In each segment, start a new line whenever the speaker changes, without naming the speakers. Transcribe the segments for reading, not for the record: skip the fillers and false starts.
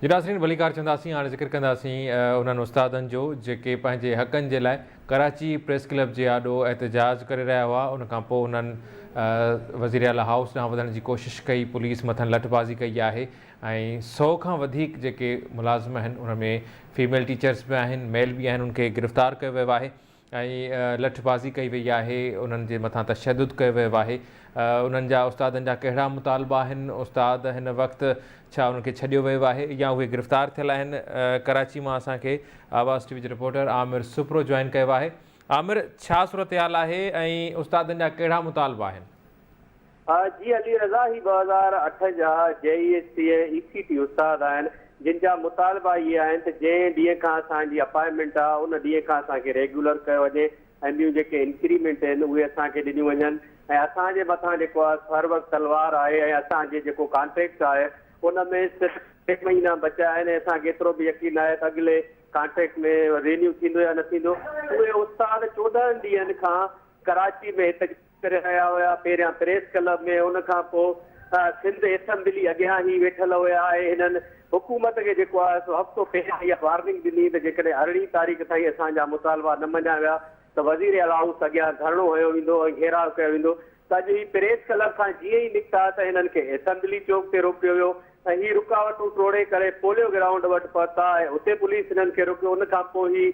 جي ناظرين ڀليڪار چونداسين هاڻي ذڪر ڪنداسين انهن استادن جو جيڪي پنهنجي حقن جي لاء ڪراچي پريس ڪلب جي آڏو احتجاج ڪري رهيا هئا ان کان پوء انهن وزير اعليٰ هائوس ڏانهن وڌڻ جي ڪوشش ڪئي پوليس مٿن لٺبازي ڪئي آهي ۽ سو کان وڌيڪ جيڪي ملازم آهن انهن ۾ فيميل ٽيچرس به آهن ميل به آهن انهن کي گرفتار ڪيو ويو آهي ۽ لٺبازي ڪئي وئي آهي، انهن جي مٿان تشدد ڪيو ويو آهي، انهن جا استادن جا ڪهڙا مطالبا آهن، استاد هن وقت ڇا انهن کي ڇڏيو ويو آهي يا اهي گرفتار ٿيل آهن، ڪراچي مان اسان کي آواز ٽي وي جي رپورٽر عامر سپرو جوائن ڪيو آهي، عامر ڇا صورتحال آهي ۽ استادن جا ڪهڙا مطالبا آهن؟
جي علي رضا هي 2008 جا جي اي ايس ٽي ۽ اي سي ٽي استاد آهن جن جا مطالبا اهي آهن ته جنهن ڏينهن کان اسان جي اپائنٽمينٽ آهي ان ڏينهن کان اسان کي ريگيولر ڪيو وڃي ۽ ٻيون جيڪي انڪريمينٽ آهن اهي اسان کي ڏنيون وڃن ۽ اسان جي مٿان جيڪو آهي هر وقت تلوار آهي ۽ اسان جي جيڪو ڪانٽريڪٽ آهي ان ۾ صرف ٽي مهينا بچيا آهن ۽ اسان کي ايترو به يقين ناهي ته اڳلي ڪانٽريڪٽ ۾ رينيو ٿيندو يا نه ٿيندو اهي استاد 14 ڏينهن کان ڪراچي ۾ احتجاج ڪري رهيا هيا، پهريان پريس ڪلب ۾ ان کان پوء سنڌ اسيمبلي اڳيان هي ويٺل هيا ۽ هنن حڪومت کي جيڪو آهي سو هفتو پهريان اها وارننگ ڏني ته جيڪڏهن ارڙهين تاريخ تائين اسان جا مطالبا نه مڃيا ويا ته وزير اعليٰ هائوس اڳيان ڌرڻو هنيو ويندو ۽ گهيراء ڪيو ويندو ته اڄ هي پريس ڪلب کان جيئن ئي نڪتا ته هنن کي اسيمبلي چوڪ تي روڪيو ويو ۽ هي رڪاوٽون ٽوڙي ڪري پوليو گرائونڊ وٽ پهتا ۽ اتي پوليس هنن کي روڪيو ان کان پوء هي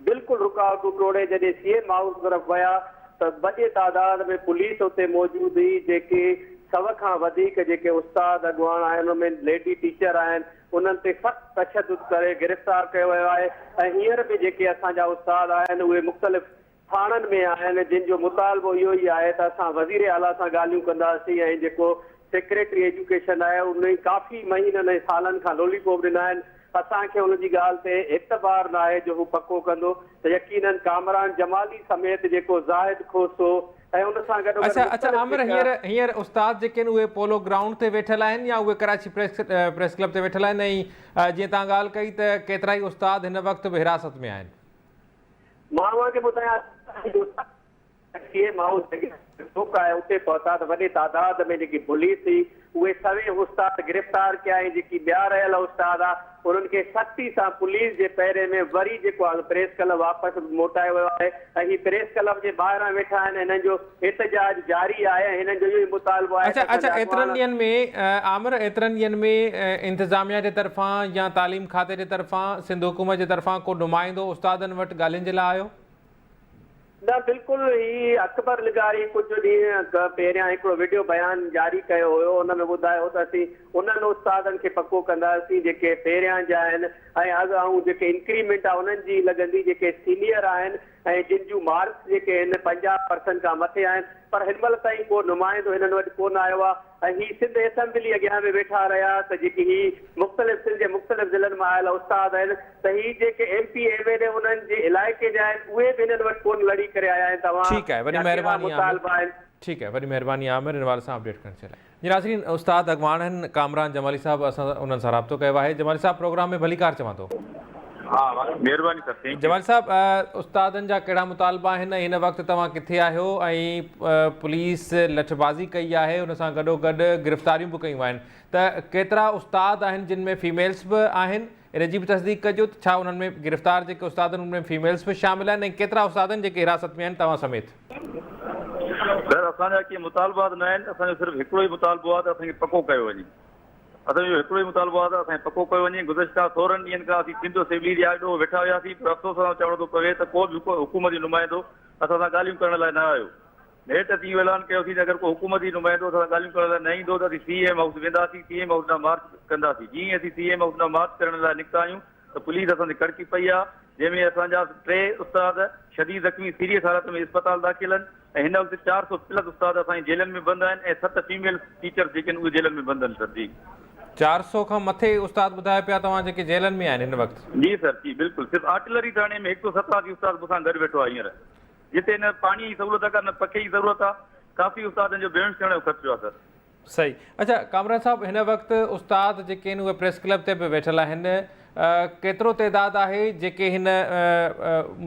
بلڪل رڪاوٽون ٽوڙي جڏهن سي ايم هائوس طرف ويا ته وڏي تعداد ۾ پوليس اتي موجود هئي جيڪي سو کان وڌيڪ جيڪي استاد اڳواڻ آهن ان ۾ ليڊي ٽيچر آهن انهن تي سخت تشدد ڪري گرفتار ڪيو ويو آهي ۽ هينئر به جيڪي اسان جا استاد آهن اهي مختلف ٿاڻن ۾ آهن جن جو مطالبو اهو ئي آهي ته اسان وزير اعليٰ سان ڳالهيون ڪنداسين ۽ جيڪو سيڪريٽري ايجوڪيشن آهي ان ڪافي مهينن ۽ سالن کان لولي پوپ ڏنا آهن اسان کي ان جي ڳالهه تي اعتبار ناهي جو هو پڪو ڪندو ته يقينن ڪامران جمالي سميت جيڪو زاهد کوسو ۽ ان سان گڏوگڏ
اڇا اڇا
مختلف
عامر
جيڪا
هينئر هينئر استاد جيڪي آهن اهي پولو گرائونڊ تي ويٺل آهن يا اهي ڪراچي پريس پريس ڪلب تي ويٺل آهن ۽ جيئن توهان ڳالهه ڪئي ته ڪيترائي استاد هن وقت به حراست ۾ آهن.
مان اوهان کي ٻڌايان ته سي ايم هائوس جيڪي چوڪ آهي اتي پهتا ته وڏي تعداد ۾ جيڪي پوليس هئي اهي سوين استاد گرفتار ڪيا ۽ جيڪي ٻيا رهيل استاد ها انهن کي سختي سان پوليس جي پهري ۾ وري جيڪو آهي پريس ڪلب واپس موٽايو ويو آهي ۽ هي پريس ڪلب جي ٻاهران ويٺا آهن هنن جو احتجاج جاري آهي ۽ هنن جو اهو ئي مطالبو آهي
اڇا
ته اسان
اڇا
جا
ايترن
اڳواڻ
ڏينهن ۾ عامر ايترن ڏينهن ۾ انتظاميا جي طرفان يا تعليم کاتي جي طرفان سنڌ حڪومت جي طرفان ڪو نمائندو استادن وٽ ڳالهين جي لاء آيو؟
نه بلڪل هي اڪبر لغاري ڪجهه ڏينهن پهريان هڪڙو وڊيو بيان جاري ڪيو هيو ان ۾ ٻڌايو هو ته اسين انهن استادن کي پڪو ڪنداسين جيڪي پهريان جا آهن ۽ اڳ ۽ جيڪي انڪريمينٽ آهي انهن جي لڳندي جيڪي سينيئر آهن ۽ جن جون مارڪس جيڪي آهن 50 پرسنٽ کان مٿي آهن پر هن مهل تائين ڪو نمائندو هنن وٽ ڪونه آيو آهي ۽ هي سنڌ اسيمبلي اڳيان به ويٺا رهيا ته جيڪي هي مختلف سنڌ جي مختلف ضلعن مان آيل استاد آهن ته هي جيڪي ايم پي ايم اين اي انهن جي علائقي جا آهن اهي به هنن وٽ ڪونه لڙي ڪري آيا آهن ته اوهان
ٺيڪ آهي وڏي
جا ڪهڙا
مهرباني عامر
مطالبا آهن.
ٺيڪ آهي وڏي مهرباني عامر ان حوالي سان اپڊيٽ ڪرڻ جي لاء. جي ناظرين استاد اڳواڻ آهن ڪامران جمالي صاحب اسان انهن سان رابطو ڪيو آهي جمالي صاحب پروگرام ۾ ڀليڪار چوان ٿو.
مهرباني سر thank you.
Jamali صاحب استادن جا ڪهڙا مطالبا آهن ۽ هن وقت توهان ڪٿي آهيو ۽ پوليس لٺبازي ڪئي آهي ان سان گڏو گڏ گرفتاريون به ڪيون آهن ته ڪيترا استاد آهن جن ۾ فيميلز به آهن ان جي به تصديق ڪجو ته ڇا انهن ۾ گرفتار جيڪي استاد آهن انهن ۾ فيميلز به شامل آهن ۽ ڪيترا استاد آهن جيڪي حراست ۾ آهن توهان سميت.
سر اسان جا ڪي مطالبا ته نه آهن اسان جو صرف هڪڙو ئي مطالبو آهي ته اسان کي پڪو ڪيو وڃي. اسان جو هڪڙو ئي مطالبو آهي ته اسان کي پڪو ڪيو وڃي. گذشته سورهن ڏينهن کان اسين سنڌ اسيمبلي جي آڏو ويٺا هياسين پر افسوس سان چوڻو ٿو پوي ته ڪو به حڪومتي نمائندو اسان سان ڳالهيون ڪرڻ لاء نه آيو. نيٺ اسين اهو اعلان ڪيوسين ته اگر ڪو حڪومتي نمائندو اسان سان ڳالهيون ڪرڻ لاء نه ايندو ته اسين سي ايم هائوس وينداسين، سي ايم هائوس ڏانهن مارچ ڪنداسين. جيئن ئي اسين سي ايم هائوس ڏانهن مارچ ڪرڻ لاء نڪتا آهيون ته پوليس اسان تي ڪڙڪي پئي آهي، جنهن ۾ اسان جا ٽي استاد شديد زخمي سيريس حالت ۾ اسپتال داخل آهن. ۽ هن وقت 400 پلس استاد اسان جي جيلن ۾ بند آهن ۽ ست فيميل ٽيچرس جيڪي آهن اهي جيلن ۾ بند آهن سر جي.
400 کان مٿي استاد ٻڌايو پيا توهان جيڪي جيلن ۾ آهن هن وقت.
جي سر جي بلڪل صرف آرٽلري ٿاڻي ۾ 187 استاد مون سان گڏ ويٺو آهي هينئر جتي نه پاڻي جي سهولت آهي نه پکي جي ضرورت آهي ڪافي استادن جو بيهوش ٿيڻ جو خدشو آهي سر.
صحيح اڇا ڪامران صاحب هن وقت استاد جيڪي آهن اهي پريس ڪلب تي به ويٺل آهن ڪيترو تعداد آهي جيڪي هن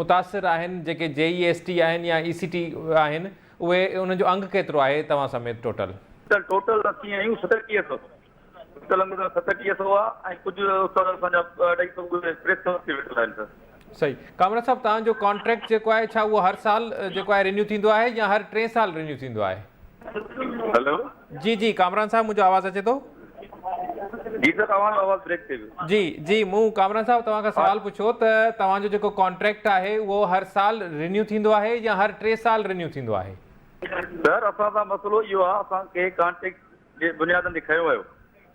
متاثر آهن جيڪي جي اي ايس ٽي آهن يا اي سي ٽي آهن اهي انهن جو انگ ڪيترو آهي توهان سميت ٽوٽل؟
ٽوٽل اسين آهيون 37 سو. ڪلهه ۾ 37 سو آ ۽ ڪجهه استاد اسان جا اڍائي سو پريس ڪلب تي ويٺل آهن سر.
صحيح ڪامران صاحب توهان جو ڪانٽريڪٽ جيڪو آهي ڇا اهو هر سال جيڪو آهي رينيو ٿيندو آهي يا هر ٽئين سال رينيو ٿيندو آهي؟
هلو.
جي جي ڪامران صاحب منهنجو آواز اچي ٿو؟
جي سر اوهان جو آواز بريڪ ٿي ويو.
جي جي مون ڪامران صاحب توهان کان سوال پڇيو ته توهان جو جيڪو ڪانٽريڪٽ آهي اهو هر سال رينيو ٿيندو آهي يا هر ٽي سال رينيو ٿيندو آهي؟
سر اسان سان مسئلو اهو آهي اسان کي ڪانٽريڪٽ جي بنيادن تي کنيو ويو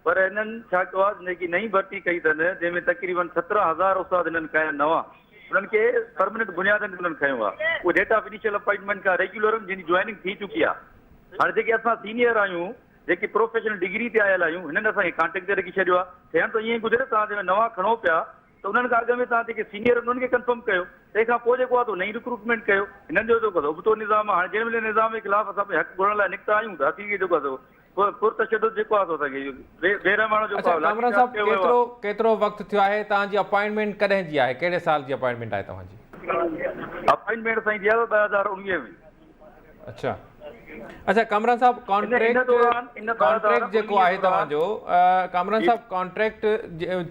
پر هنن ڇا ڪيو آهي جيڪي نئين ڀرتي ڪئي اٿن جنهن ۾ تقريبن 17 هزار استاد هنن کنيا نوان انهن کي پرمننٽ بنيادن تي انهن کنيو آهي اهي ڊيٽ آف انيشل اپائنٽمينٽ کان ريگيولر آهن جن جي جوائننگ ٿي چڪي آهي هاڻي جيڪي اسان سينيئر آهيون جيڪي پروفيشنل ڊگري تي آيل آهيون هنن اسان کي ڪانٽريڪٽ تي رکي ڇڏيو آهي ٿيڻ ته ائين گهرجي نه توهان جنهن ۾ نوان کڻو پيا ته انهن کان اڳ ۾ توهان جيڪي سينيئر آهن انهن کي ڪنفرم ڪيو تنهن کان پوء جيڪو آهي سو نئين رڪروٽمينٽ ڪيو هنن جو جيڪو آهي ابتو نظام آهي هاڻي جنهن مهل نظام جي خلاف اسان پنهنجي حق گهرڻ لاء نڪتا آهيون ته اسين کي جيڪو آهي سو پرتشدد جيڪو آهي سو اسان کي بي رحماڻو جيڪو
اڇا
آهي لاٺي
ڪامران
چارج
صاحب
ڪيو ويو
ڪيترو
آهي.
ڪيترو وقت ٿيو آهي توهان جي اپائنٽمينٽ ڪڏهن جي آهي ڪهڙي سال جي اپائنٽمينٽ آهي توهان جي؟
اپائنٽمينٽ سائين ٿي آهي 2019 ۾.
اڇا اڇا ڪامران صاحب ڪانٽريڪٽ ڪانٽريڪٽ جيڪو آهي توهان جو ڪامران صاحب ڪانٽريڪٽ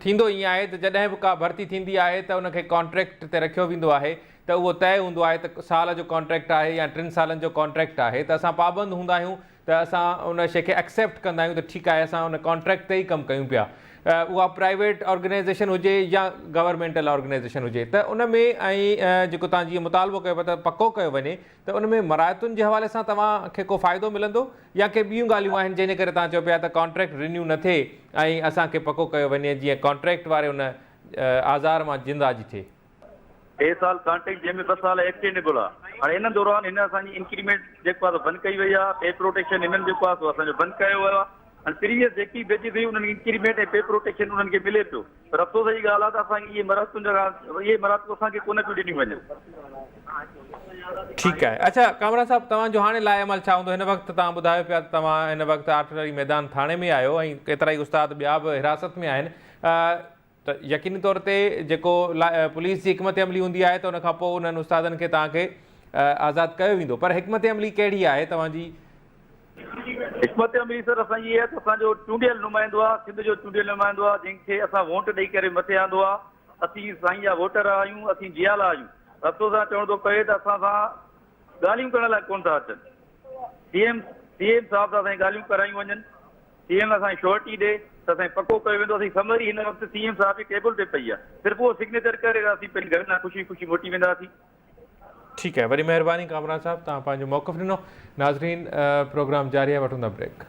ٿيندو ائين آهي ته جڏهن به ڪا ڀرتي ٿيندي آهي ته ان کي ڪانٽريڪٽ تي رکيو ويندو آهي ته اهو طئي هوندو آهي ته سال جو ڪانٽريڪٽ آهي يا ٽن سالن جو ڪانٽريڪٽ آهي ته اسان پابند هوندا آهيون ته اسان ان شيء کي ايڪسيپٽ ڪندا آهيون ته ٺيڪ آهي اسان ان ڪانٽريڪٽ تي ئي ڪم ڪيون پيا اها پرائيويٽ آرگنائيزيشن هجي يا گورنمينٽل آرگنائيزيشن هجي ته ان ۾ ۽ جيڪو توهان جيئن مطالبو ڪيو پيا ته پڪو ڪيو وڃي ته ان ۾ مراعتن جي حوالي سان توهان کي ڪو فائدو ملندو يا ڪي ٻيون ڳالهيون آهن جنهن جي ڪري توهان چئو پيا ته ڪانٽريڪٽ رينيو نه ٿئي ۽ اسان کي پڪو ڪيو وڃي جيئن ڪانٽريڪٽ واري ان آزار مان جند آجي ٿئي.
ٽي سال ڪانٽريڪٽ جنهن ۾ ٻه سال ايڪسٽينڊيبل آ هاڻي ان دوران هن اسان جي انڪريمينٽ جيڪو آ سو بند ڪئي وئي آ پي پروٽيڪشن هنن جيڪو آ سو اسان جو بند ڪيو ويو آ هاڻي پريويس جيڪي بيچز هئي انهن کي انڪريمينٽ ۽ پي پروٽيڪشن انهن کي ملي پيو پر افسوس جي ڳالهه آ ته اسان کي اهي مراعتن جا اهي مراعتون اسان کي ڪونه پيون ڏنيون وڃن.
ٺيڪ آهي اڇا ڪامران صاحب توهان جو هاڻي لاء عمل ڇا هوندو هن وقت توهان ٻڌايو پيا ته توهان هن وقت آرٽلري ميدان ٿاڻي ۾ آهيو ۽ ڪيترائي استاد ٻيا به حراست ۾ آهن ته يقيني طور تي جيڪو پوليس جي حڪمت عملي هوندي آهي ته ان کان پوء انهن استادن کي توهان کي آزاد ڪيو ويندو پر حڪمت عملي ڪهڙي آهي توهان جي؟
حڪمت عملي سر اسان جي اها آهي ته اسان جو چونڊيل نمائندو آهي سنڌ جو چونڊيل نمائندو آهي جنهن کي اسان ووٽ ڏئي ڪري مٿي آندو آهي اسين سائين جا ووٽر آهيون اسين جيالا آهيون افسوس سان چوڻو ٿو پوي ته اسان سان ڳالهيون ڪرڻ لاء ڪونه ٿا اچن سي ايم سي ايم صاحب سان اسان جون ڳالهيون ڪرايون وڃن سي ايم اسان کي شورٽي ڏي ته اسان کي پڪو ڪيو ويندو اسان جي سمري هن وقت سي ايم صاحب جي ٽيبل تي پئي آهي صرف اهو سگنيچر ڪري ته اسين پنهنجي گهرن ڏانهن خوشي خوشي موٽي وينداسين.
ٺيڪ آهي وڏي مهرباني ڪامران صاحب توهان پنهنجو موقف ڏنو ناظرين پروگرام جاري آهي وٺون ٿا بريڪ.